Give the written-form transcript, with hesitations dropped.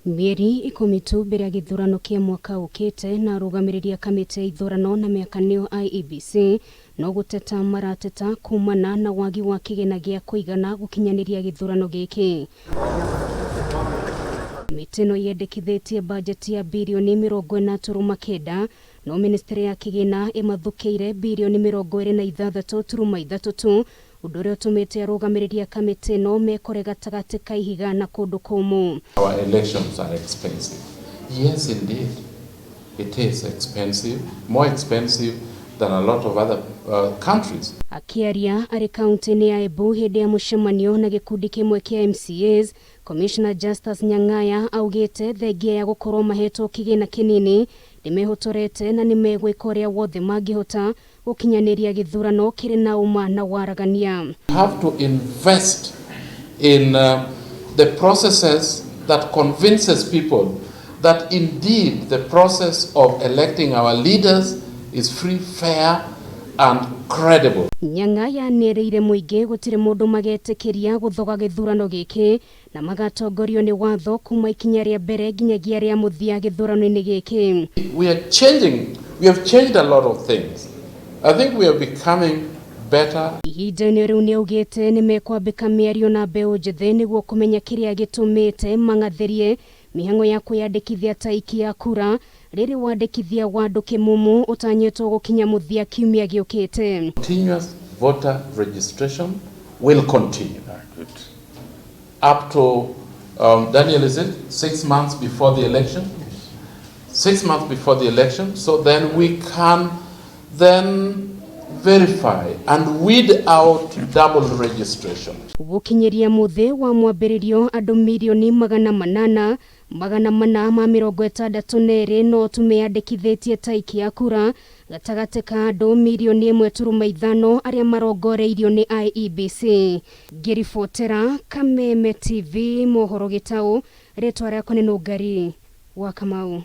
Mĩeri 10 tu mbere ya gĩthurano kĩa mwaka ũkĩte na arũgamĩrĩri a kamĩtĩ ya ithurano na mĩaka nĩo IEBC no gũteta marateta kumana na wagi wa kĩgĩna gĩa kũigana gũkinyanĩria gĩthurano gĩkĩ. Mĩtĩ ĩno yendekithĩtie bajeti ya birioni 40.9 no ministry ya kĩgĩna ĩmathũkĩire birioni 26.3 tu, ũndũ ũrĩa ũtũmĩte arũgamĩrĩri a kamĩtĩ ĩno mekore gatagatĩ ka ihiga na kũndũ kũmũ. Our elections are expensive. Yes, indeed, it is expensive, more expensive than a lot of other countries. Akĩaria arĩ kaunti-inĩ ya Embu hĩndĩ ya mũcemanio na gĩkundi kĩmwe kĩa MCAs, Commissioner Justus Nyang'aya augĩte thengia ya gũkorwo mahetwo kĩgĩna kĩnini nĩmehotorete na nĩmegwĩka ũrĩa wothe mangĩhota gũkinyanĩria gĩthurano kĩrĩ na ũma na waragania. We have to invest in the processes that convinces people that indeed the process of electing our leaders is free, fair and credible. Nyang'aya nĩerĩire mũingĩ gũtirĩ mũndũ magetĩkĩria gũthoga gĩthurano gĩkĩ na magatongorio nĩ watho kuma ikinya rĩa mbere nginyagia rĩa mũthia gĩthurano-inĩ gĩkĩ. We are changing, we have changed a lot of things. I think we are becoming better. Ihinda-inĩ rĩu nĩaugĩte nĩmekwambĩka mĩario na mbeũ njĩthĩ nĩguo kũmenya kĩrĩa gĩtũmĩte mang'athĩrie mĩhang'o ya kwĩyandĩkithia ta aikia a kura rĩrĩ wandĩkithia wa andũ kĩmumu ũtanyĩtwo gũkinya mũthia kiumia gĩũkĩte. Continuous voter registration will continue up to, Daniel, is it 6 months before the election? 6 months before the election, so then we can then verify and weed out double registration. Gũkinyĩria mũthĩ wa mwambĩrĩrio andũ mirioni 800,462 no tumeyandĩkithĩtie ta aikia kura gatagatĩ ka andũ mirioni 1.5 arĩa marongoreirio nĩ IEBC. Ngĩribotera Kameme TV mohoro gĩtaũ, rĩtwa rĩakwa nĩ Nũngari wa Kamau.